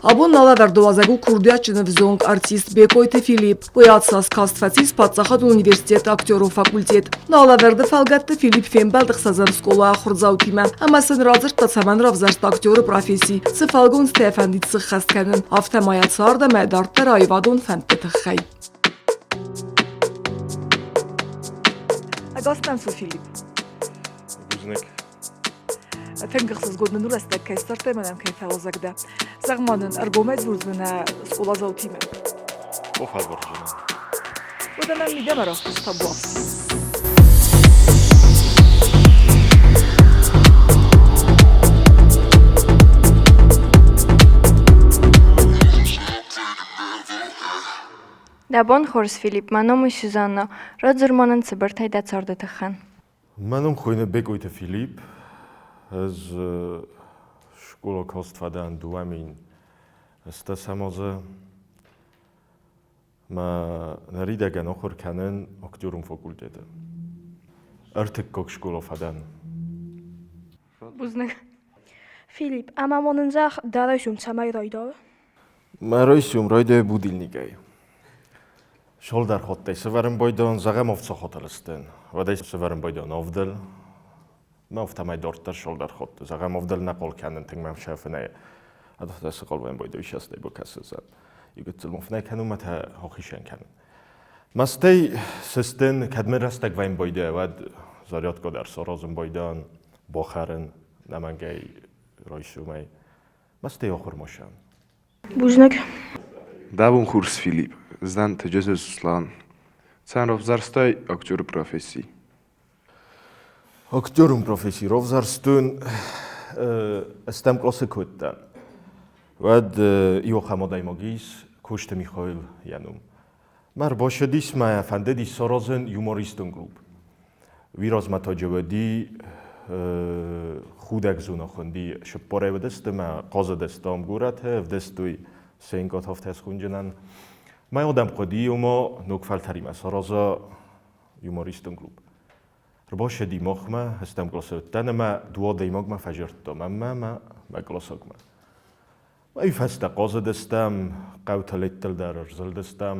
Абон алӕвӕрды уазӕг у курдиатджын ӕвзонг артист Бекъойты Филипп. Уый ацас каст фӕцис паддзахадон университеты актерон факультет. Алӕвӕрды фӕлгӕтты Филипп фембӕлд ӕхсӕзӕм скъолайы ахуырдзаутимӕ ӕмӕ сын радзырдта, цӕмӕн равзӕрста актеры професси, цы фӕлгонцтӕ фӕндид сыххӕст кӕнын, афтӕ ма йӕ цард ӕмӕ дарддӕр аивадон фӕндты тыххӕй. Ӕгас нӕм цу, Филипп. Бузныг. Тынг ӕхсызгон нын у рӕстӕг кӕй ссардтай ӕмӕ нӕм кӕй фӕуазӕг дӕ. Зӕгъ-ма нын, ӕргомӕй дзурдзынӕ скъоладзаутимӕ? О, фӕдзурдзынӕн. Уӕдӕ нӕм мидӕмӕ рахиз табуафси. Дӕ бон хорз, Филипп, мӕ ном у Сюзанна. Радзур ма нын цыбыртӕй дӕ царды тыххӕн. Мӕ ном хуыйны Бекъойты Филипп. Ӕз скъола каст фӕдӕн 2008 азы. Мӕ ныридӕгӕн ахуыр кӕнын актерон факультеты. Ӕртыккаг скъола фӕдӕн. Бузныг. Филипп, ӕмӕ ма нын зӕгъ, дӕ райсом цӕмӕй райдайы? Мӕ райсом райдайы будильникӕй. Шолдар ходтӕй сӕвӕрын байдайон, зӕгъӕм, овцохотӕлыстӕн. Уӕдӕй сӕвӕрын байдайон овдӕл. Мӕ офтӕмӕй дарддӕр шолдар ходты. Зӕгъӕм, овдӕл нӕ хъол кӕнын тынг мӕм сӕфынӕй. Адӕттӕ цы хъолвӕн байдайы сӕстӕй бакӕсыдзӕн. Игыццыл мофнӕй кӕнун мӕ та хохисӕн кӕнын. Мастӕй сыстын, кӕд мын рӕстӕг вӕййын байдайа, уӕд зарядка дӕр саразын байдайон, бахӕрын, нӕмӕнгӕй райсомӕй. Мастӕй ахуырмӕ Бузныг. Дӕ бон хорз, Филипп. Ӕз Тӕджызы Сослан. Цӕн равзӕрстай актеры професси? Актерон професси равзӕрстон ӕстӕм къласы куы уыдтӕн, уӕд иу ахӕм адӕймаг ис, Косты Михаил йӕ ном. Мӕ ӕрбацыдис мӕ фӕндыдис саразын юмористон клуб. Уый размӕ та уыди худӕг зона хуынди сыппорӕй уыдысты мӕ хъазыдысты ам горӕты, ӕвдыстой сценкӕтӕ афтӕ схуынджынӕн. Мӕ адӕм хъуыди, ома ног фӕлтӕримӕ сараза юмористон клуб. Ӕрбацыди махмӕ, ӕстӕм къласы уыдтӕн ӕмӕ дыууӕ адӕймагмӕ фӕзырдтам ӕмӕ мӕ мӕ къласагмӕ. Уый фӕстӕ хъазыдыстӕм, хъӕуты леттыл дӕр ӕрзылдыстӕм.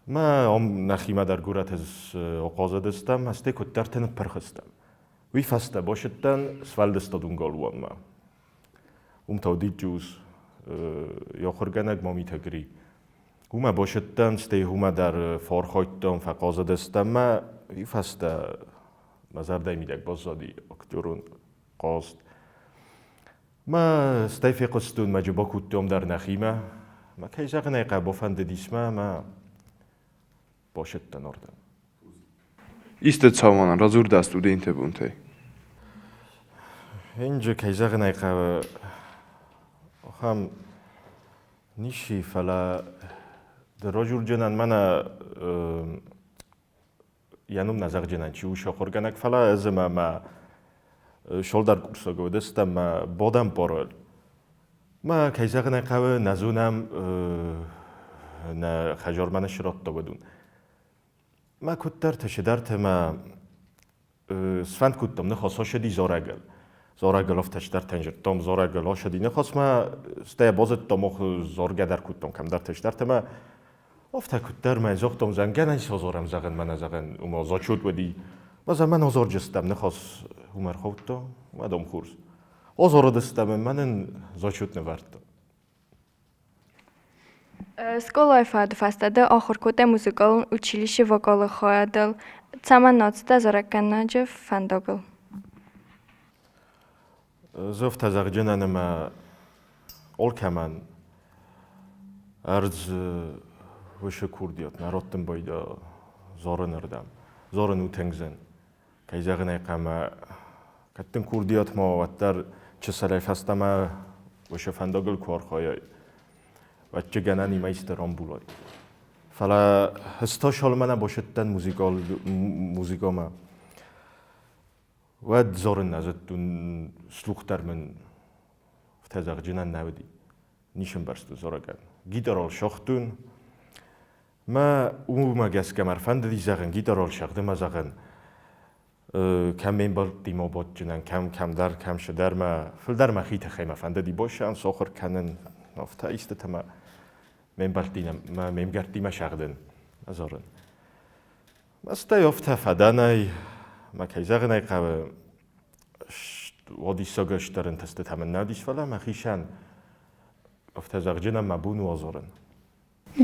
Мӕ ам нӕхимӕ дӕр горӕты хъазыдыстӕм, стӕй куыддӕрты ныппырх стӕм. Уый фӕстӕ бацыдтӕн сфӕлдыстадон галуанмӕ. Уым та уыди Джуз, йӕ ахуыргӕнӕг Мамиты Гри. Уымӕ бацыдтӕн, стӕй уымӕ дӕр фӕархайдтон, фӕхъазыдыстӕм мӕ уый фӕстӕ мӕ зӕрдӕйы мидӕг баззади актерон хъазт. Мӕ стӕй фехъуыстон, мӕ джиба кодтон дӕр нӕхимӕ. Мӕ кӕй зӕгъын ӕй хъӕуы, фӕндыдис мӕ ӕмӕ бацыдтӕн ардӕм. Исты цӕуӕн радзур дӕ студенты бонтӕй. Инджы, кӕй зӕгъын ӕй хъӕуы, ахӕм ницы, фӕлӕ ды радзурджынӕн мӕнӕ йӕ ном нӕ зӕгъджынӕн чи у сахуыргӕнӕг, фӕлӕ ӕз ӕмӕ мӕ шолдар курсаг уыдыстӕм мӕ бодӕн пароль. Мӕ, кӕй зӕгъын ӕй хъӕуы, нӕ зонӕм, нӕ хӕдзармӕ нӕ сирӕттӕ уыдон. Мӕ куыддӕртӕ, чидӕртӕ мӕ сфӕнд кодтам ныхас ацыди зарӕгыл. Зарӕгыл афтӕ чидӕртӕн зыдтам, зарӕгыл ацыди ныхасмӕ, стӕй базыдтам, ох, заргӕ дӕр кодтам кӕмдӕртӕ, чидӕртӕ мӕ Афтӕ куыддӕр мӕ загътон, зӕнгӕнӕн созорӕм зӕгъын, мӕнӕ зӕгъын, уымӕ зачет уыди. Мӕ мӕн озорджыстӕм ныхас уымӕ ӕрхаудта, уӕд ам хорз. Озорыдыстӕм мӕнӕн зачет нывӕрдта. Скъолайы фӕды фӕстӕ дӕ ахуыр кодтай музыкалон училище вокалы хайадыл. Цӕмӕн ацыдтӕ зарӕггӕнӕджы фӕндагыл? Зӕфтӕ зӕгъджынӕн ӕмӕ алкӕмӕн ӕрдз уышы курдиат нӕ раттын байда зарынырдӕм. Зарын у тынг зын. Кӕй зӕгъын ӕй хъӕуы, кӕд дын курдиат ма уа, уӕддӕр чысылӕй фӕстӕмӕ уышы фӕндагыл куы архайай, уӕд чи гӕнӕн и мӕйсты рамбулай. Фӕлӕ ӕз та шалмӕ бацыдтӕн музыкамӕ. Уӕд дзорын нӕ зыдтон, слух дӕр мын афтӕ зӕгъджынӕн нӕ уыди. Ницы ӕмбӕрстон дзорӕгӕн. Гитарол сагътон. Мӕ уымӕ гӕсгӕ мӕ ӕрфӕндыди зӕгъын, гитарол сагъды мӕ зӕгъын. Кӕм ме мбӕлттимӕ бадджынӕн, кӕм кӕмдӕр, кӕм цыдӕр мӕ фылдӕр мӕхи тыххӕй мӕ фӕндыди боссӕн сохыр кӕнын, афтӕ истытӕ мӕ ме мбӕлттимӕ, ме мгӕрттимӕ сӕгъдын, ӕзарын. Стӕй афтӕ фӕдӕнӕй, мӕ кӕй зӕгъын ӕй хъӕуы, уадиссаг стыр ӕнтыстытӕ мын нӕ уыдис, фӕлӕ мӕхицӕн афтӕ зӕгъджынӕн мӕ бон у азарын.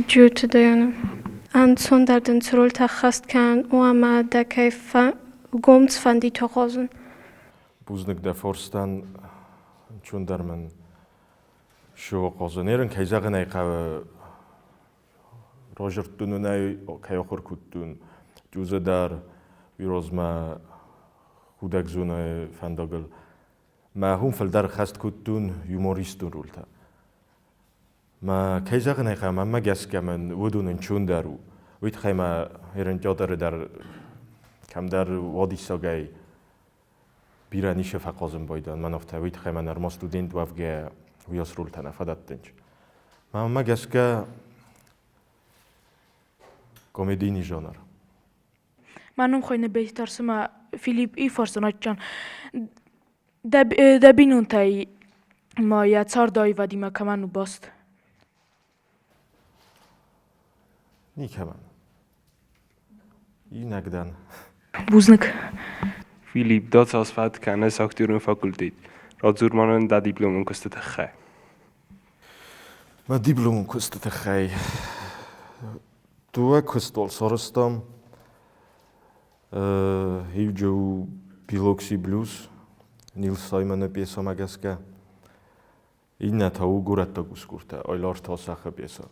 Джиоты Дайана. Ӕнцондӕр дын цы рольтӕ ӕххӕст кӕнын у ӕмӕ дӕ кӕй гомц фӕндид фӕхъазын? Бузныг дӕ фарстӕн, ӕнцондӕр мын сывӕхъазын. Ерын, кӕй зӕгъын ӕй хъӕуы, разырдтон кӕй ахуыр кодтон, Джузы дӕр уый размӕ худӕгзонӕй фӕндагыл. Мӕ хум фылдӕр хӕст кодтон юмористон рольтӕ. Мӕ кӕй зӕгъын ӕй хъӕуы, мӕнмӕ гӕсгӕ мын уыдон ӕнцондӕр у. Уый тыххӕй мӕ ерынтьотеры дӕр кӕмдӕр уадиссагӕй бирӕ ницы фӕхъазын байдайын. Мӕн афтӕ уый тыххӕй мӕ нырма студент уӕвгӕ уыйас рольтӕ нӕ фӕдӕттынц. Мӕнмӕ гӕсгӕ комедийный жанр. Мӕ ном хуыйны Бейтар, цыма Филипп И фӕрсынадджын. Дӕ бинонтӕй ма йӕ цардаивадимӕ кӕмӕн у баст? Никӕмӕн. Иунӕг дӕн. Бузныг. Филипп, дӕ цас фӕд кӕныс актерон факультет? Радзур ма нын дӕ дипломон куысты тыххӕй. Мӕ дипломон куысты тыххӕй дыууӕ куыстол сарӕзтам. Иу у Билокси блюз Нил Саймоны пьесӕмӕ гӕсгӕ. Иннӕ та у горӕттаг усгуртӕ Айлар Тасахы пьесӕ.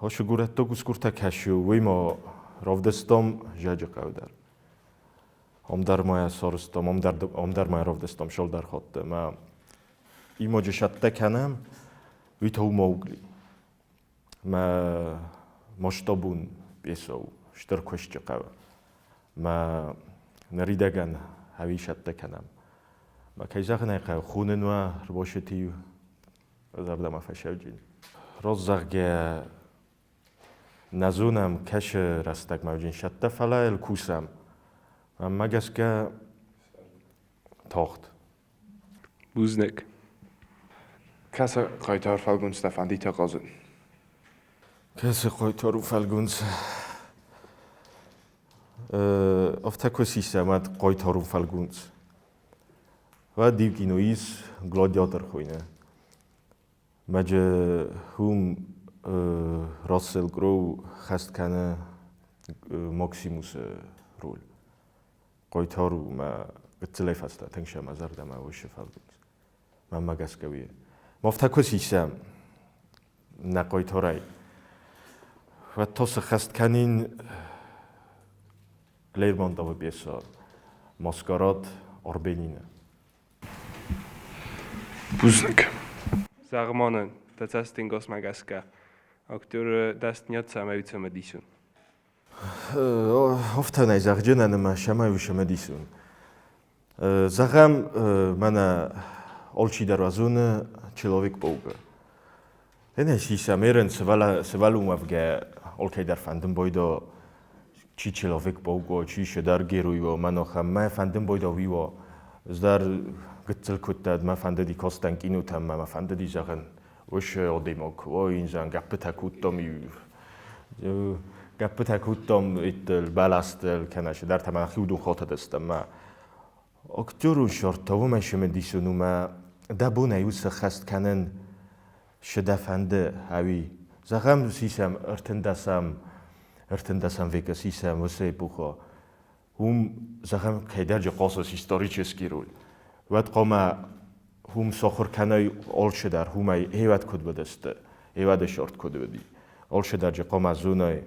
Ацы горӕттаг усгуртӕ кӕсы, уый ма равдыстам Зӕджыхъӕу дӕр. Ам дӕр ма йӕ сарӕзтам, ам дӕр ма йӕ равдыстам цалдӕр хатты. Мӕ имаджы сӕттӕ кӕнӕм, уый та у Маугли. Мӕ масштабон пьесӕ у стыр куысты хъӕуы. Мӕ ныридӕгӕн ӕви сӕттӕ кӕнӕм. Мӕ кӕй зӕгъын ӕй хъӕуы, хонын уӕ рбосети зӕрдӕмӕ фӕсӕвджын. Раст зӕгъгӕ, нӕ зонӕм, кӕсы рӕстӕгмӕ сӕттӕ, фӕлӕ йыл кусӕм. Мӕнмӕ гӕсгӕ тагъд. Бузныг. Кӕцы хъайтар фӕлгонцтӕ фӕндитӕ хъазын? Кӕцы хъайтар у фӕлгонц? Афтӕ куы сисӕм, уӕд хъайтар у фӕлгонц. Уӕд иу кино ис «Гладиатор» хуыйны. Мӕджы уым Рассел Кроу хӕст кӕны Максимусы роль. Хъайтар у мӕ гыццылӕй фӕстӕ тынг сӕ мӕ зӕрдӕмӕ уышы фӕлгонц. Мӕнмӕ гӕсгӕ уый. Афтӕ куы сисӕм нӕ хъайтарӕй, уӕд та цы хӕст кӕнин Лермонтовы пьесӕ «Маскарад» Арбенины. Бузныг. Зӕгъ ма нын, дӕ цӕстӕнгасмӕ гӕсгӕ, актеры дӕсныйад цӕмӕй у цымыдисон? Афтӕ нӕй зӕгъджынӕн ӕмӕ цӕмӕй у цымыдисон. Зӕгъӕм, мӕнӕ алчидӕр уӕ зоны Человек-паука. Ӕнӕ сисӕм ерын сывӕллон уӕвгӕ алкӕйдӕр фӕндын бойдо чи Человек-паук чи шедар герой уа, мӕн ахӕм мӕ фӕндын бойдо уый уа. Ӕз дӕр гыццыл куыдтӕд мӕ фӕндыди кастӕн кинотӕм, мӕ фӕндыди зӕгъын, уышы адӕймаг куы уа, ин зӕгъын, гӕппытӕ кодтам гӕппытӕ кодтам иттыл, бӕлӕстыл, кӕнӕ цыдӕртӕ мӕ хиудон хатыдыстӕм. Мӕ актерон сӕртӕ уымӕй цымыдисон у, мӕ дӕ бонӕй уыцы хӕст кӕнын цы дӕ фӕнды, ӕви? Зӕгъӕм, сисӕм ӕртындӕсӕм векы сисӕм уыцы эпохӕ. Уым, зӕгъӕм, кӕйдӕрджы хъасыс исторический роль. Уӕд хъуамӕ уым сахуыр кӕнай алчидӕр, уымӕй ӕвӕд куыд уыдысты, ӕвӕды сорт куыд уыди. Алчидӕрджы хъуамӕ зонай.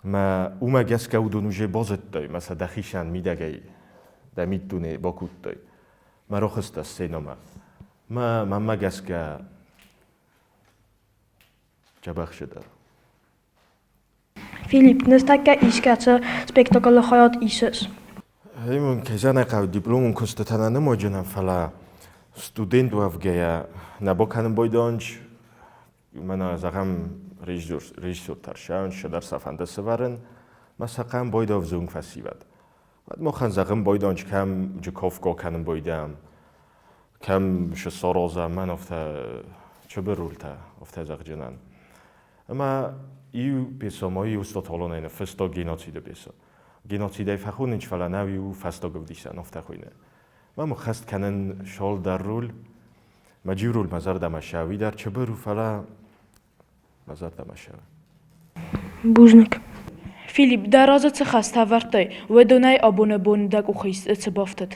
Мӕ уымӕ гӕсгӕ уыдон уже базыдтой, мӕ сӕ дӕхицӕн мидӕгӕй дӕ миддуне бакодтой. Мӕ рохыстӕ сценӕмӕ. Мӕ мӕнмӕ гӕсгӕ дзӕбӕх дӕр. Филипп, ныртӕккӕ искӕцы спектаклы хайад исыс? Мын кӕй зӕгъын ӕй хъӕуы, дипломон куыстытӕ нӕ нымайджынӕн, фӕлӕ студент уӕвгӕйӕ нӕ бакӕнын байдайынц, мӕнӕ, зӕгъӕм, режиссер тӕрсӕн, цыдӕр сӕ фӕнды сӕвӕрын, мӕ сӕ хъӕм байдавзонг фӕсивӕд. Уӕд махӕн зӕгъын бойдон кӕм джиковко кӕнын бойдам, кӕм шысороза мӕн офтӕ чыбырултӕ офтӕ зӕгъджынӕн. Ӕмӕ иу пьесо ма иу стотолонӕй ныффыста геноциды пьесо. Геноцидӕй фӕхонынч, фӕлӕ нӕу иу фӕстаг ӕвдисӕн офтӕ хуыйны. Мӕ мхӕст кӕнын шолдӕр рул, мӕ джиурул мӕ зӕрдӕмӕ шауи дӕр чыбыр у, фӕлӕ мӕ зӕрдӕмӕ шауи. Бузныг. Филипп, дӕ разы цы хӕстӕ ӕвӕрдтай, уыдонӕй абоны бон дӕ къухы цы бафтыд?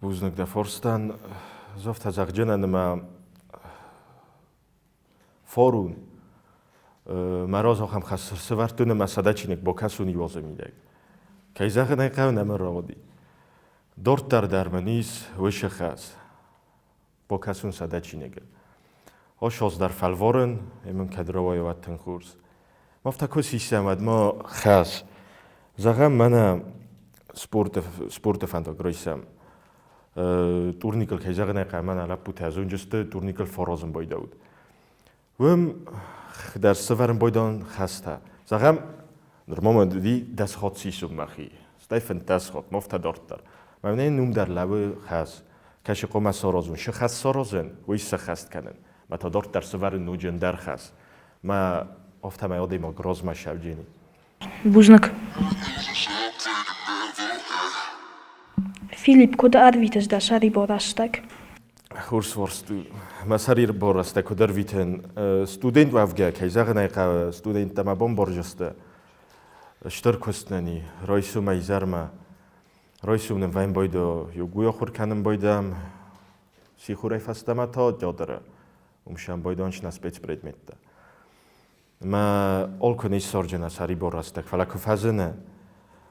Бузныг дӕ форстӕн. Зофтӕ зӕгъджынӕн ӕмӕ форун мӕ разы ахӕм хӕс сӕвӕрдтон ӕмӕ 100 чиныг бакӕсун иуазы мидӕг. Кӕй зӕгъын ӕй хъӕуы, нӕма рауади. Дарддӕр дӕр мын ис уыцы хӕс. Бакӕсун 100 чиныгы. Ошоз дӕр фӕлварын, ӕмӕ кӕд рауайа, уӕд тынг хорз. Мафта куы сисӕм, уӕд ма хӕс. Зӕгъӕм, мӕнӕ спорты фӕндаг райсӕм. Турникыл, кӕй зӕгъын ӕй хъӕуы, мӕнӕ лӕппутӕ зонджысты, турникыл фӕразын байдӕуыд. Уым дӕр сӕвӕрын байдӕн хӕстӕ. Зӕгъӕм, нырма мӕ уыди 10 хатт сисон мӕхи, стӕй 15 хатт, мафтӕ дарддӕр. Мӕнӕ ном дӕр лӕууы хӕс. Кӕсы хъуамӕ саразон. Цы хӕс саразын, уый сӕххӕст кӕнын. Мӕ та дарддӕр сӕвӕрын ноджы ӕндӕр хӕс. Мӕ афтӕмӕй адӕймаг размӕ сӕвджени. Бузныг. Филипп, куыд ӕрвитыс дӕ сӕрибар рӕстӕг? Хорз фарст у. Мӕ сӕрибар рӕстӕг куыд ӕрвитын? Студент уӕвгӕ, кӕй зӕгъын ӕй хъӕуы, студенттӕ мӕ бамбарджысты. Стыр куыст нын и. Райсомӕй изӕрмӕ. Райсом нын вӕйын байдо иугуй ахуыр кӕнын байдӕм. Сихорӕй фӕстӕмӕ та театры. Уым сӕм байдонч нӕ спецпредметтӕ. Мӕ алкуы не ссарджына сӕрибар рӕстӕг, фӕлӕ куы фӕзыны,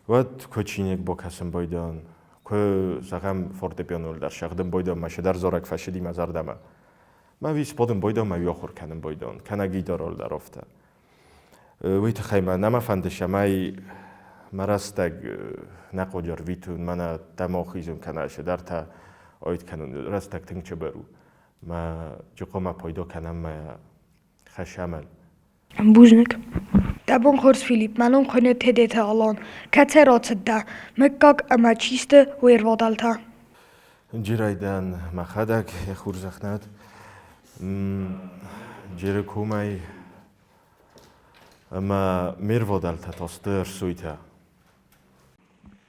уӕд куы чиныг бакӕсын байдӕн, куы, зӕгъӕм, фортепианойыл дӕр сӕгъдын байдӕн, мӕ цыдӕр зарӕг фӕцыди мӕ зӕрдӕмӕ. Мӕ уый сбадын байдӕн, мӕ уый ахуыр кӕнын байдӕн, кӕнӕ гитарӕйыл дӕр афтӕ. Уый тыххӕй мӕ нӕма фӕнды, цӕмӕй мӕ рӕстӕг нӕ хъуыды ӕрвитын, мӕнӕ дӕм ахизын кӕнӕ цыдӕртӕ айд кӕнын. Рӕстӕг тынг чыбыр у. Мӕ джихъомӕ пайда кӕнӕм мӕ хӕсамӕн. Бузныг. Дӕ бон хорз, Филипп, мӕ ном хуыйны Тедеты Алан. Кӕцӕй рацыдтӕ? Мыггаг ӕмӕ чи сты уе рвадӕлтӕ? Джирай дӕн мӕхӕдӕг, йӕ хурзӕхнад. Джеры комӕй ӕмӕ ме рвадӕлтӕ та сты Ӕрсойтӕ.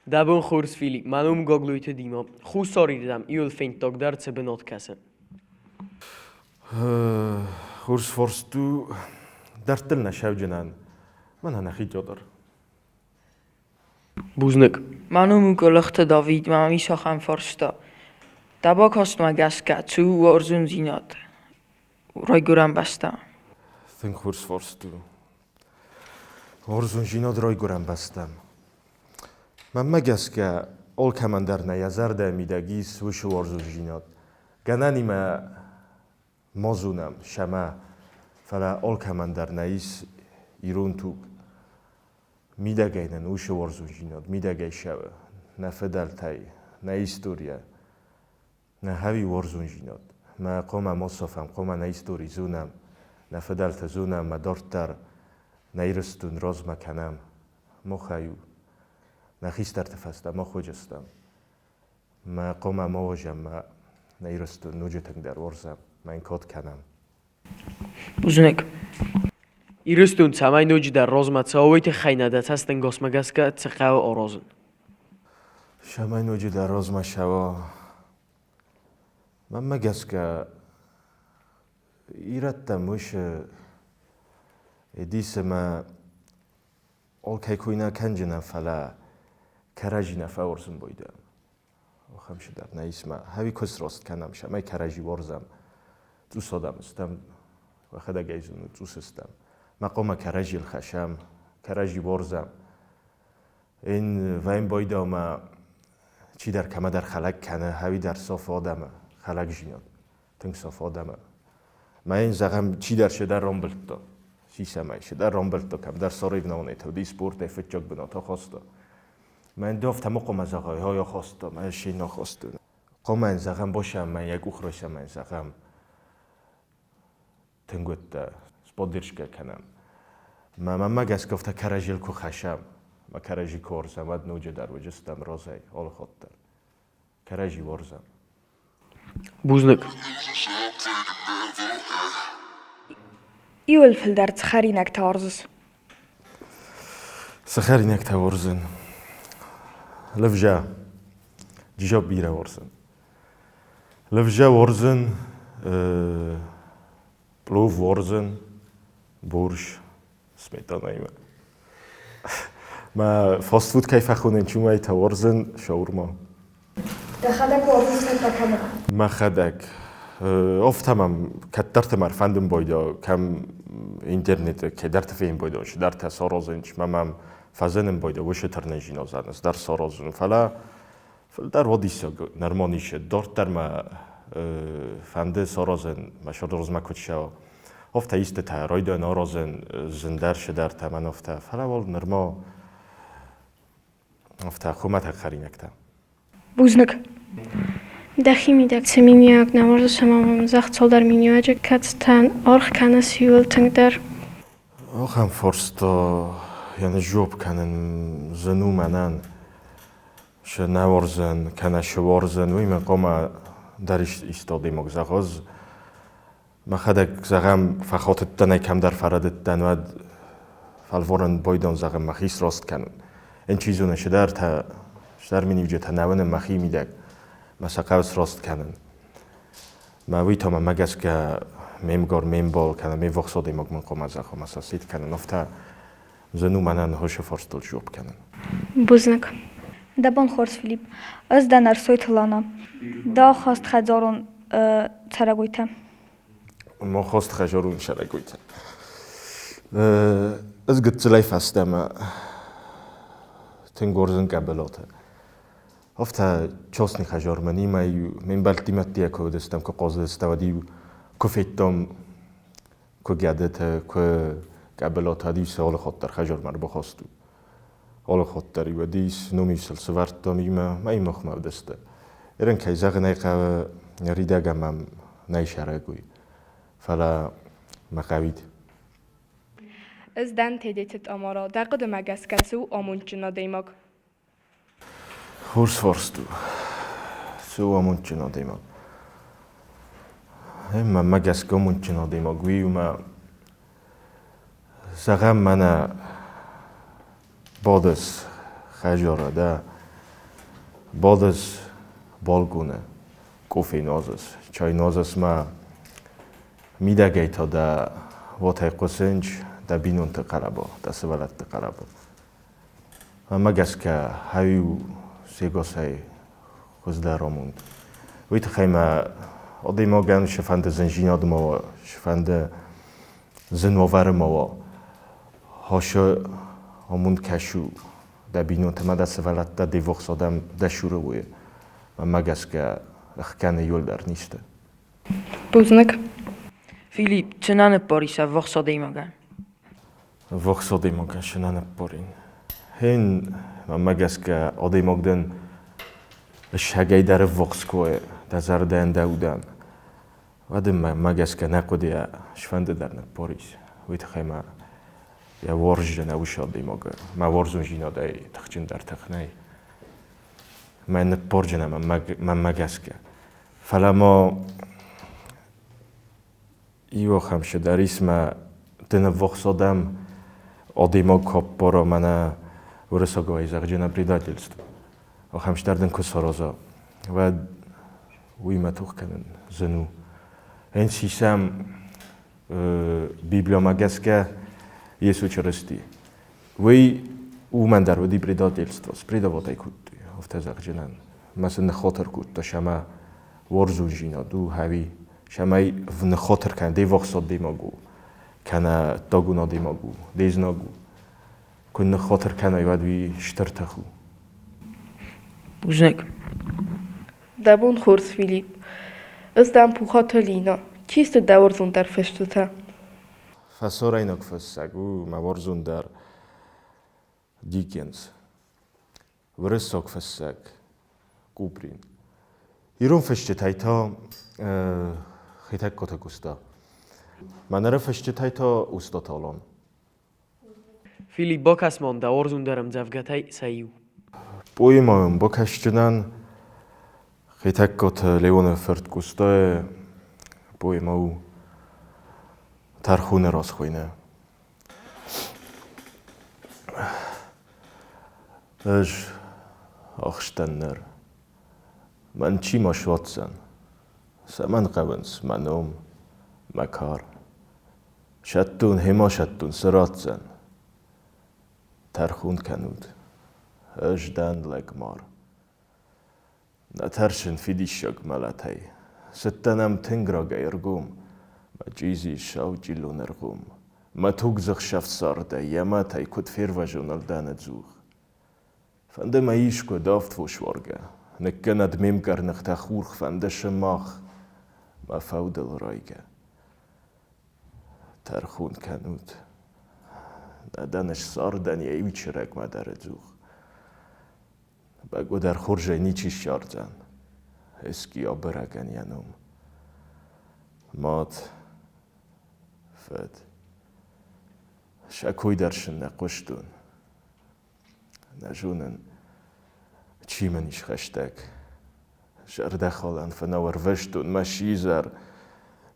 Дӕ бон хорз, Филипп, мӕ ном Гаглойты Дима. Хуссар Ирдӕм иуыл фенддагдӕр цы бынат кӕсы? Хорз фарст у. Дӕрдтыл нӕ сӕвджынӕн. Мӕнӕ нӕхи Теодор. Бузныг. Мӕ ном у Къуылыхты Давид, мӕм ис ахӕм фарста. Дӕ бакастмӕ гӕсгӕ, цы у уарзондзинад райгуырӕн бӕстӕ? Тынг хорз фарст у. Уарзондзинад райгуырӕн бӕстӕм. Мӕнмӕ гӕсгӕ, алкӕмӕн дӕр нӕ йӕ зӕрдӕ мидӕг ис уыцы уарзондзинад. Гӕнӕнимӕ ма зонӕм сӕмӕ, фӕлӕ алкӕмӕн дӕр нӕ ис ирон туг. Мидӕгӕй нын уыцы уарзондзинад мидӕгӕй цӕуы нӕ фыдӕлтӕй, нӕ историйӕ. Нӕ хӕуи уарзондзинад. Мӕ хъуамӕ ма сафӕм, хъуамӕ нӕ истори зонӕм, нӕ фыдӕлтӕ зонӕм, мӕ дарддӕр нӕ Ирыстон размӕ кӕнӕм. Махӕй у. Нӕ хистӕрты фӕстӕ мах уыдзыстӕм. Мӕ хъуамӕ ма уазӕм, мӕ нӕ Ирыстон ноджы тынгдӕр уарзӕм, мӕ йын кад кӕнӕм. Бузныг. Ирыстон цӕмӕй ноджыдӕр размӕ цӕуа, уый тыххӕй нӕ дӕ цӕстӕнгасмӕ гӕсгӕ цы хъӕуы аразын? Цӕмӕй ноджыдӕр размӕ цӕуа, мӕнмӕ гӕсгӕ, ирӕттӕм уыцы дисы мӕ алкӕй кой нӕ кӕнджынӕн, фӕлӕ кӕрӕдзи нӕ фӕуарзын байдӕм. Ахӕм цыдӕр нӕ ис мӕ хӕви куы сраст кӕнӕм, цӕмӕй кӕрӕдзи уарзӕм. Цъус адӕм стӕм, уӕхӕдӕг ӕй зонут, цъус стӕм. Мӕ хъуамӕ кӕрӕдзийыл хӕссӕм, кӕрӕдзи уарзӕм. Ин вӕйын байдау ма чидӕр кӕмӕдӕр хӕлӕг кӕны, хӕви дӕр сафы адӕмы, хӕлӕгдзинад. Тынг сафы адӕмы. Мӕ йын зӕгъӕм, чидӕр цыдӕр рамбылдта. Сисӕмӕй цыдӕр рамбылдта, кӕмдӕр соревнованиетӕ уыди спортӕй фыццаг бынат ахаста. Мӕн ду афтӕ ма хъуамӕ зӕгъай, хай ахаста, мӕ се нахаста. Хъуамӕ йын зӕгъӕм, босӕм мӕ йӕ къух райсӕм ӕмӕ йын зӕгъӕм, тынг уыдтӕ, споддержкӕ кӕнӕм. Мӕ мӕнмӕ гӕсгӕ афтӕ кӕрӕдзийыл куы хӕссӕм. Мӕ кӕрӕдзи куы уарзӕм, уӕд ноджыдӕр уыдзыстӕм розӕй алыхатт дӕр. Кӕрӕдзи уарзӕм. Бузныг. Иуыл фылдӕр цы хӕринӕгтӕ уарзыс? Цы хӕринӕгтӕ уарзын? Лывзӕ. Джиза бирӕ уарзын. Лывзӕ уарзын, плов уарзын, борщ сметанаимӕ. Мӕ фастфуд кӕй фӕхонын, уымӕй та уарзын шаурма. Дӕхӕдӕг уарзыс цӕттӕ кӕнын? Мӕхӕдӕг. Афтӕ мӕм кӕддӕрты мӕ ӕрфӕндын байдыдта, кӕм интернеты кӕдӕрты фенын байдыдта, чидӕртӕ саразын, мӕ мӕм фӕзынын байдыдта, уыцы тырнындзинад дӕр саразын. Фӕлӕ фылдӕр уадиссаг нырма ницы. Дарддӕр мӕ фӕнды саразын, мӕ сӕрдыгъуызмӕ куыд цӕуа. Афтӕ истытӕ райдайын аразын, зындӕр цыдӕртӕ мӕн афтӕ. Фӕлӕ уал нырма афтӕ хуымӕтӕг хӕринӕгтӕ. Бузныг. Дӕхи мидӕг цы миниуӕг нӕ уарзыс ӕмӕ мӕм зӕгъ цалдӕр миниуӕджы, кӕцытӕн аргъ кӕныс иууыл тынгдӕр? Ахӕм фарста йӕ ныззопп кӕнын зын у мӕнӕн. Шы нӕ уарзын, кӕнӕ шы уарзын, уый мын хъуамӕ дӕр исты адӕймаг зӕгъоз. Мӕхӕдӕг, зӕгъӕм, фӕхатыдтӕн ӕй кӕмдӕр фӕрӕдыдтӕн, уӕд фӕлварӕн байдон, зӕгъӕм, мӕхи сраст кӕнын. Ын чи зоны, чидӕртӕ, чидӕр миниуджытӕ нӕ уынын мӕхи мидӕг, мӕ сӕ хъӕуы сраст кӕнын. Мӕ уый та мӕмӕ гӕсгӕ ме мгар, ме мбал кӕнӕ ме ввахс адӕймаг мын хъуамӕ зӕгъа, мӕ сӕ сид кӕнын. Афтӕ зын у мӕнӕн ныхасы фарстыл дзуапп кӕнын. Бузныг. Дӕ бон хорз, Филипп. Ӕз дӕн Ӕрсойты Лана. Дӕ ахаст хӕдзарон цӕрӕгойтӕ. Мӕ ахаст хӕдзарон цӕрӕгойтӕ. Ӕз гыццылӕй фӕстӕмӕ тынг уарзын къӕбӕлотӕ. Афтӕ чосни хӕдзармӕ нимӕ ме мбӕлттимӕ куы уыдыстӕм, куы хъазыдыстӕм, уӕд-иу куы федтам куы гӕдытӕ, куы къӕбӕлотӕ, уӕд-иу сӕ алыхатт дӕр хӕдзармӕ ӕрбахастон. Алыхатт дӕр-иу уыдис, ном-иу сыл сӕвӕрдтам имӕ, мӕ махмӕ уыдысты. Ерын, кӕй зӕгъын ӕй хъӕуы, ныридӕгӕн мӕм нӕй сӕрӕгой, фӕлӕ мӕ хъӕуид. Ӕз дӕн Тедеты Тамара. Дӕ хъуыдымӕ гӕсгӕ цы у амондджын адӕймаг? Хорз фарст у. Цы у амондджын адӕймаг? Мӕнмӕ гӕсгӕ амондджын адӕймаг уый у мӕ зӕгъӕм, мӕнӕ бадыс хӕдзары дӕ, бадыс балкъоны, къофе нуазыс, чай нуазыс мӕ мидӕгӕй та дӕ уатӕй хъуысынч дӕ бинонты хъӕлӕба, дӕ сывӕллӕтты хъӕлӕба. Мӕнмӕ гӕсгӕ, хӕуиу сегасӕй хуыздӕр амонд. Уый тыххӕй мӕ адӕймагӕн цыфӕнды зындзинад ма уа, цыфӕнды зын уавӕры ма уа, хӕсы амонд кӕс у дӕ бинонтӕ ӕмӕ дӕ сывӕллӕттӕ де ввахс адӕм дӕ цуры уой. Мӕнмӕ гӕсгӕ, ӕхгӕны иуылдӕр низтӕ. Бузныг. Филипп, цы нӕ ныббарис ӕввахс адӕймагӕн? Ӕввахс адӕймагӕн цы нӕ ныббарин? Хин, мӕнмӕ гӕсгӕ, адӕймаг дын ссагӕй дӕр ӕввахс куы уай, дӕ зӕрдӕйӕн дӕ удӕн, уӕд ын мӕнмӕ гӕсгӕ нӕ хъуыдыйӕ сфӕнды дӕр ныббарис. Уый тыххӕй мӕ йӕ уарзджын уыцы адӕймагы, мӕ уарзондзинадӕй тыхджындӕр тых нӕй. Мӕ ныббарджын ӕмӕ мӕнмӕ гӕсгӕ. Фӕлӕ ма иу ахӕм цыдӕр ис мӕ ды ныввахс адӕм адӕймаг куы аппара мӕнӕ уырыссагӕй зӕгъджынӕ предательство. Ахӕм цыдӕр дын куы сараза, уӕд уыимӕ тох кӕнын зын у. Эн сисӕм Библиомӕ гӕсгӕ Йесо Чырысти. Уый уымӕн дӕр уыди предательство, спредавать ӕй кодтой, афтӕ зӕгъджынӕн. Мӕ сын ныххатыр кодта, сӕмӕ уарзондзинад у ӕви цӕмӕй ныххатыр кӕна де ввахс адӕймаг у, кӕнӕ ӕддагон адӕймаг у, де знаг у. Куы ныххатыр кӕнай, уӕд уый стыр тых у. Бузныг. Дӕ бон хорз, Филипп. Ӕз дӕм Пухаты Лина. Чи сты дӕ уарзондӕр фыстытӕ? Фӕсарӕйнаг фыссӕг у мӕ уарзондӕр Диккенс. Уырыссаг фыссӕг Куприн. Ирон фысджытӕй та Хетӕгкаты Къоста. Мӕнӕры фысджытӕй та Устаты Алан. Филипп, бакӕс-ма дӕ уарзондӕр ӕмдзӕвгӕтӕй сӕ иу. Поэмӕйӕн бакӕсджынӕн Хетӕгкаты Леоны фырт Къостайы поэмӕ у Тӕрхоны раз хуыйны. Ӕз ахстӕн ныр. Мӕн чи ма суадздзӕн? Цӕмӕн хъӕуынц мӕ ном, мӕ кар? Сӕттун, хема сӕттун цы ратдзӕн? Тӕрхон кӕнут, ӕз дӕн лӕгмар. Нӕ тӕрсын фидиссаг мӕлӕтӕй. Цыдтӕн ӕм тынг рагӕй ӕргом, мӕ чъизи сау чъиллон ӕргъом. Мӕ тугдзых сӕфт цардӕй, йӕ мӕтӕй куыд фервӕзон ӕлдӕны дзух. Фӕнды мӕ искуы давд фос уаргӕ, ныккӕнӕд ме мкъӕрныхтӕ хурх, фӕнды сымах мӕ фӕудыл райгӕ. Тӕрхон кӕнут, нӕ дӕн ӕз цардӕн йӕ иу чырӕгмӕ дӕр ӕдзух. Бӕгуыдӕр хорзӕй ничи ссардзӕн Эски абырӕгӕн йӕ ном. Мад, фыд, сӕ кой дӕр сын нӕ хъуыстон. Нӕ зонын, чи мын ис хӕстӕг. Зӕрдӕхалӕн фынау ӕрвыстон мӕ сидзӕр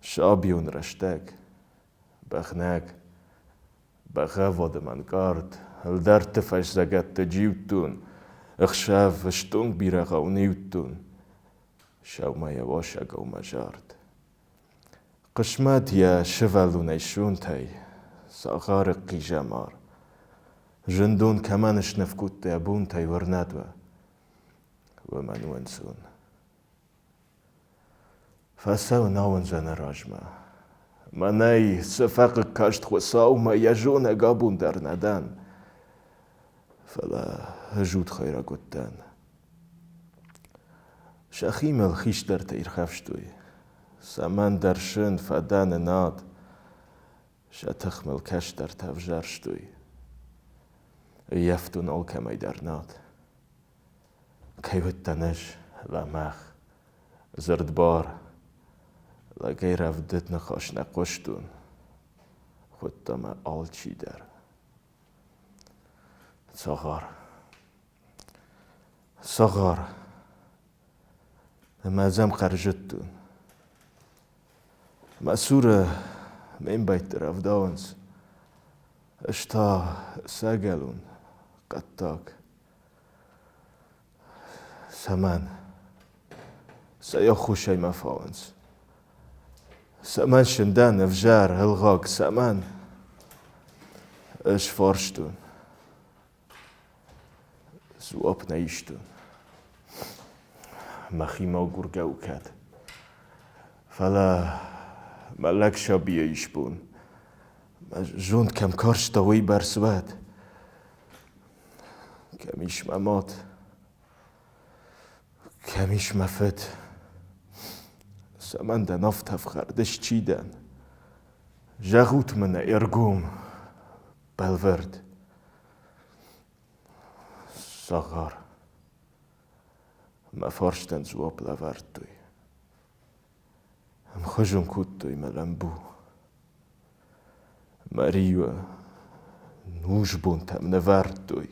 сабион рӕстӕг. Бӕгънӕг, бӕгъӕввады мӕнгард, ӕлдӕртты фӕззӕгӕтты джиудтон, ӕхсӕв стонг бирӕгъау ниудтон, сӕумӕйӕ уасӕгау мӕ зард. Хъысмӕт йӕ сывӕллонӕй сонтӕй цагъары хъизӕмар. Зындон кӕмӕн сныв кодта йӕ бонтӕй уырнӕд уӕ, уымӕн у ӕнцон. Фӕцӕуын ауындзӕны размӕ. Мӕнӕй цы фӕхъыг каст Хуыцаумӕ, йӕ зонӕг абон дӕр нӕ дӕн. Фӕлӕ ӕз удхайраг уыдтӕн. Сӕхи мыл хистӕртӕ ирхӕфстой. Цӕмӕндӕр сын фӕдӕны над. Сӕ тых мыл кӕстӕртӕ ӕвзӕрстой. Ӕййӕфтон алкӕмӕй дӕр над. Кӕй уыдтӕн ӕз, лӕмӕгъ, дзырдбар, лӕгӕй рӕвдыд ныхас нӕ хъуыстон, хуыдта мӕ алчидӕр. Цагъар. Цагъар. Ӕмӕ ӕз ӕм хъӕрзыдтон. Мӕ цуры ме мбӕйтты рӕвдауынц, ӕз та сӕгӕлон, хъӕддаг. Цӕмӕн? Цӕй ӕххуысӕй мӕ фауынц? Цӕмӕн сын дӕн ӕвзӕр, ӕлгъаг, цӕмӕн? Ӕз фарстон. Дзуапп нӕ истон. Мӕхимӕ агургӕ у кӕд. Фӕлӕ мӕ лӕг сабийӕ исбон. Мӕ зонд кӕм карста, уыйбӕрц уӕд. Кӕм ис мӕ мад? Кӕм ис мӕ фыд? Цӕмӕн дӕн афтӕ ӕфхӕрд, ӕз чи дӕн? Зӕгъут мын ӕргом, бӕлвырд. Цагъар. Мӕ фарстӕн дзуапп лӕвӕрдтой. Ӕмхуызон кодтой мӕ лӕмбу. Мӕ риуы нусбонтӕм нывӕрдтой.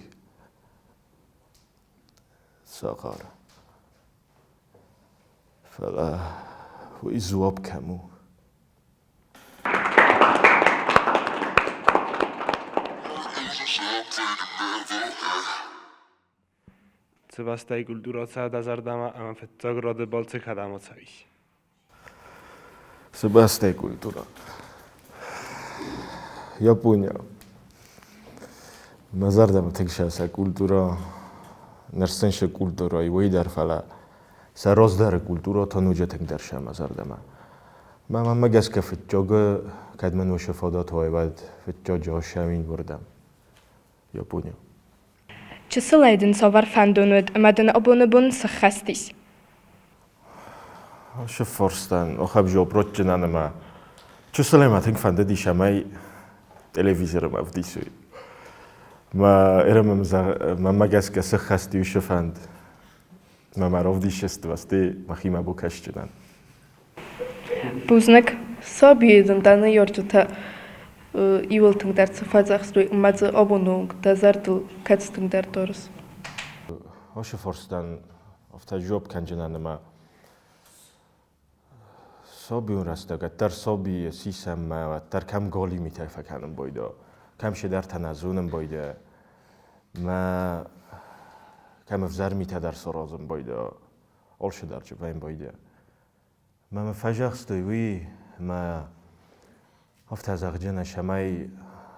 Цагъар. Фӕлӕ уый дзуапп кӕм у? Цы бӕстӕйы культурӕ цӕ дӕ зӕрдӕмӕ ӕмӕ фыццаг рады балцы кӕдӕм ацӕуис? Цы бӕстӕйы культурӕ? Япония. Мӕ зӕрдӕмӕ тынг сӕ культурӕ, ныр сын сӕ культурӕ уый дӕр, фӕлӕ сӕ раздӕры культурӕ та ноджы тынгдӕр сӕ мӕ зӕрдӕмӕ. Мӕ мӕнмӕ гӕсгӕ фыццаг, кӕд мын уыцы фадат уай, уӕд фыццаджы ацӕуин уырдӕм, Япония. Чысылӕй дын цавӕр фӕндон уыд ӕмӕ дын абоны бон сыххӕст ис? Сыффорстӕн ахӕм зиопротджынӕн ӕмӕ чысылӕй мӕ тынг фӕндыдис, ӕмӕй телевизоры мӕ ӕвдисой. Мӕ мӕнмӕ гӕсгӕ сыххӕст уыцы фӕнд. Мӕ мӕ равдисӕствӕсте мӕхимӕ бакӕсджынӕн. Бузныг. Сабийы дын дӕ ныййарджытӕ Иууыл тынгдӕр цы фӕдзӕхстой ӕмӕ дзы абоны онг дӕ зӕрдыл кӕцы тынгдӕр дарыс? Ошы форстӕн афтӕ жоб кӕнджынӕн ӕмӕ Собион рӕстӕг ӕддӕр соби сисӕммӕ, ӕддӕр кӕм голи митӕ фӕкӕнын бойдо, кӕм седӕртӕ нӕ зонын бойдо, мӕ кӕм ӕвзӕр митӕ дӕр саразын бойдо, алчидӕр чъывӕн бойдо. Мӕ мӕ фӕзӕгъстой уый, мӕ афтӕ зӕгъджынӕ, цӕмӕй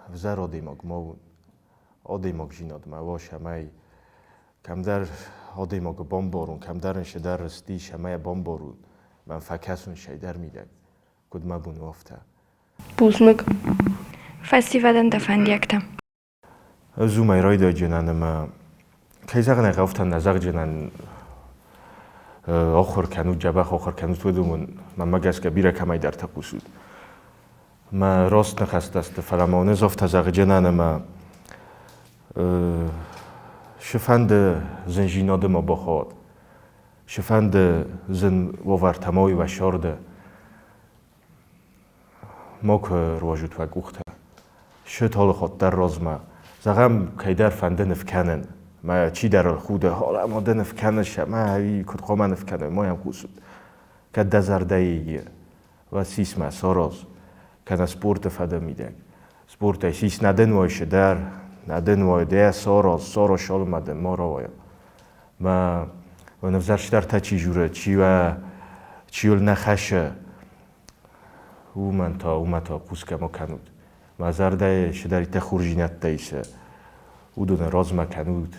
ӕвзӕр адӕймаг ма уон, адӕймагдзинадмӕ уа, цӕмӕй кӕмдӕр адӕймагы бамбарун, кӕмдӕр ын цыдӕр рысти, цӕмӕй бамбарун, мӕн фӕкӕсун цӕйдӕр мидӕг, куыд мӕ бон у, афтӕ. Бузныг. Фӕсивӕдӕн дӕ фӕндиӕгтӕ. Ӕз уымӕй райдайджынӕн ӕмӕ, кӕй зӕгъын ӕй хъӕуы, афтӕ нӕ зӕгъджынӕн ахуыр кӕнут, дзӕбӕх ахуыр кӕнут, уыдон мӕнмӕ гӕсгӕ бирӕ кӕмӕйдӕртӕ хъусут. Мӕ раст ныхӕстӕ сты, фӕлӕ ма уын ӕз афтӕ зӕгъджынӕн ӕмӕ цыфӕнды зындзинады ма бахауат, цыфӕнды зын уавӕртӕ ма уӕ сӕрды, макуы руазут уӕ къухтӕ. Шы талыхат дӕр размӕ. Зӕгъӕм, кӕйдӕр фӕнды ныв кӕнын, мӕ чидӕр ыл худы, ӕмӕ ды ныв кӕныс, ӕмӕ куыд хъуамӕ ныв кӕной, ма йӕм хъусут. Кӕд дӕ зӕрдӕйы уӕд сисмӕ сараз, кӕнӕ спорты фӕды мидӕг. Спортӕй сис нӕ дын уайсы дӕр, нӕ дын уай дӕ сараз, сараз цалынмӕ дын ма рауайа. Мӕ ӕвзӕрстдӕртӕ чи журы, чи уӕ чи уыл нӕ хӕссы, уымӕн та, уымӕ та хъусгӕ ма кӕнут. Мӕ зӕрдӕйы цыдӕриддӕр хорздзинӕдтӕ исы, уыдоны размӕ кӕнут.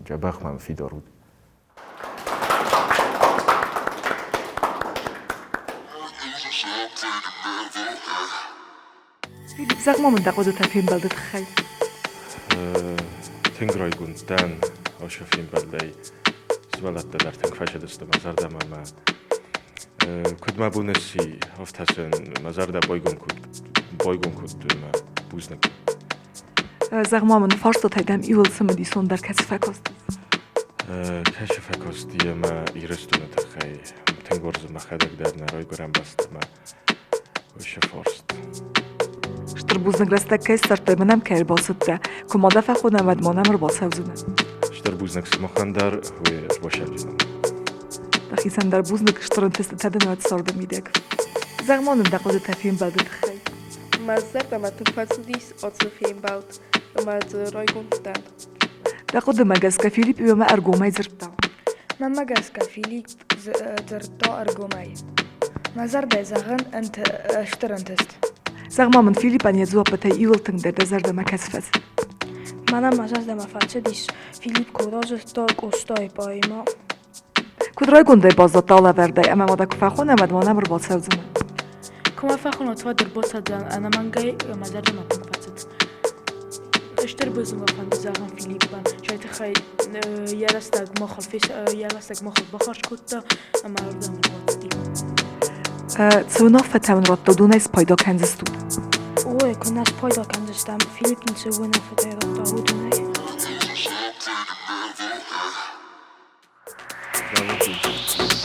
Дзӕбӕх мӕм фидар ут. Филипп, зӕгъ-ма мын дӕ хъуыдытӕ фембӕлды тыххӕй. Тынг райгонд дӕн ацы фембӕлдӕй. Сывӕллӕттӕ дӕр тынг фӕцыдысты мӕ зӕрдӕмӕ ӕмӕ куыд мӕ бон сси, афтӕ сын мӕ зӕрдӕ байгом кодтой ӕмӕ бузныг. Зӕгъ-ма мын, фарстатӕй дӕм иуыл цымыдисондӕр кӕцы фӕкастис? Кӕцы фӕкасти ӕмӕ Ирыстоны тыххӕй тынг уарзын мӕхӕдӕг дӕр нӕ райгуырӕн бӕстӕмӕ уыцы фарст. Стыр бузныг рӕстӕг кӕй ссардтай мӕн ӕм кӕй ӕрбацыдтӕ. Куы ма дӕ фӕхонӕм, уӕд ма нӕм ӕрбацӕудзынӕ. Стыр бузныг сымахӕн дӕр, уе рбасӕрджынӕн. Дӕхицӕн дӕр бузныг, стыр ӕнтыстытӕ дын уӕд царды мидӕг. Зӕгъ-ма нын дӕ хъуыдытӕ фембӕлды тыххӕй. Мӕ зӕрдӕмӕ тынг фӕцыдис ацы фембӕлд ӕмӕ дзы райгонд дӕн. Дӕ хъуыдымӕ гӕсгӕ Филипп иумӕ ӕргомӕй дзырдта? Мӕнмӕ гӕсгӕ Филипп дзырдта ӕргомӕй. Мӕ зӕрдӕ зӕгъын стыр ӕнтыст. Зӕгъ-ма мын, Филиппӕн йӕ дзуаппытӕй иуыл тынгдӕр дӕ зӕрдӕмӕ кӕцы фӕцыд? Мӕнӕн мӕ зӕрдӕмӕ фӕцыдис, Филипп куы радзырдта Къостайы поэмӕ. Куыд райгондӕй баззадтӕ алӕвӕрдӕй ӕмӕ ма дӕ куы фӕхонӕм, уӕд ма нӕм ӕрбацӕудзынӕ? Куы мӕ фӕхонут, уӕд ӕрбацӕудзӕн ӕнӕмӕнгӕй, мӕ зӕрдӕмӕ тынг фӕцыд. Стыр бузныг мӕ фӕнды зӕгъын Филиппӕн, сӕ тыххӕй йӕ рӕстӕг махыл йӕ рӕстӕг махыл бахарз кодта ӕмӕ ардӕм ӕрбацыди. Цы уынаффӕтӕ уын радта, уыдонӕй спайда кӕндзыстут? Ой, куы нӕ спайда кӕндзыстӕм, Филипп нын цы уынаффӕтӕ радта, уыдонӕй. Давайте.